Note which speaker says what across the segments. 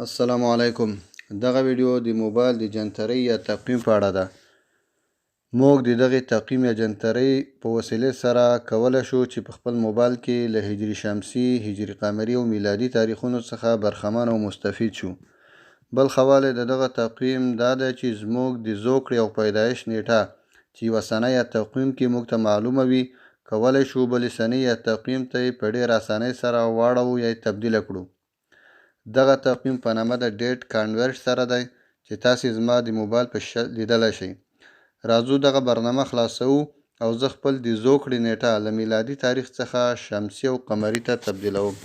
Speaker 1: السلام علیکم. دغه ویډیو د موبایل د جنترۍ یا تقویم په اړه ده. موږ د دغې تقویم یا جنترۍ په وسیلې سره کولی شو چې په خپل موبایل کې له هجري شمسي، هجري قمري او میلادي تاریخونو څخه برخمن او مستفید شو. بل ښه والی د دغه تقویم دا دی چې زموږ د زوکړې او پیدایش نیټه چې یوه سنه یا تقویم کې موږ ته معلومه وي، کولی شو بلې سنې یا تقویم ته یې په ډېره اسانۍ سره واړوو یا یې تبدیله کړو. دغه تقویم په نامه د Date Convert سره دی چې تاسې زما د موبایل په شاشه لیدلی شئ. راځو دغه برنامه خلاصوو او زه خپل د زوکړې نیټه له میلادي تاریخ څخه شمسي او قمري ته تبدیلوم.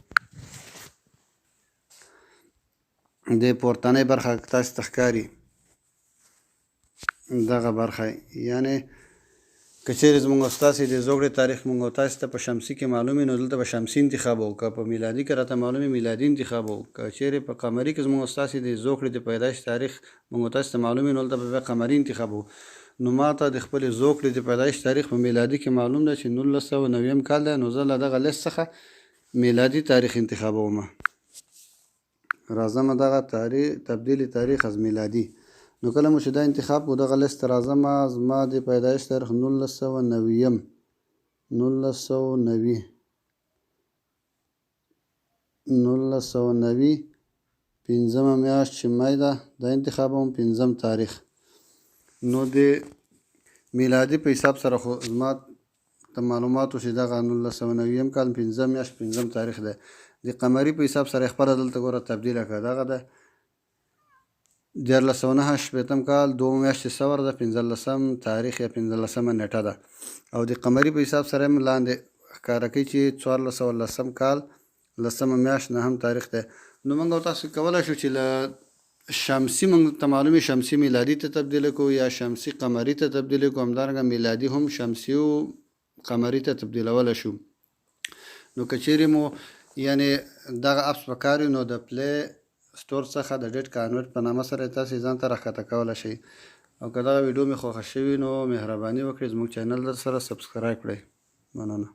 Speaker 1: د پورتنۍ برخه تاسې ته ښکاري، دغه برخه، یعنی که چیرې زموږ او ستاسې د زوکړې تاریخ موږ او تاسې ته په شمسي کې معلوم وي، نو دلته به شمسي انتخابوو. که په میلادي کې راته معلوم وي، میلادي انتخابوو. که چیرې په قمري کې زموږ او ستاسې د زوکړې د پیدایش تاریخ موږ او تاسې ته معلوم وي، نو دلته به بیا قمري انتخابوو. نو ما ته د خپلې زوکړې د پیدایش تاریخ په میلادي کې معلوم دی چې 1990 کال دی، نو زه له دغه لیست څخه میلادي تاریخ انتخابوم. راځم دغه تاریخ، تبدیل تاریخ از میلادي. نو کله مو چې دا انتخاب کړو، دغه لیست ته راځم. زما د پیدایش تاریخ 1990، 1990، 1990، پنځمه میاشت چې می ده، دا انتخابوم، پنځم تاریخ. نو د میلادي په حساب سره خو زما ته معلوماتو چې دغه 1990 کال پنځم میاشت پنځم تاریخ دی. د قمري په حساب سره خپله دلته ګوره تبدیله کړه. دغه ده 1369 کال دوه میاشتې ثور ده، 15 تاریخ یا 15 نیټه ده. او د قمري په حساب سره هم لاندې ښکاره کوي چې 1410 کال لسمه میاشت نهم تاریخ دی. نو موږ او تاسو کولی شو چې له شمسي موږ ته معلومې شمسي میلادي ته تبدیل کړو یا شمسي قمري ته تبدیل کړو. همدارنګه میلادي هم شمسي او قمري ته تبدیلولی شو. نو که چیرې مو یعنی دغه apps په کار وي، نو د Play Store څخه د Date Convert په نامه سره تاسې ځان ته راښکته کولی شئ. او که دغه ویډیو مې خوښه شوي، نو مهرباني وکړئ، زموږ چینل در سره subscribe کړئ. مننه.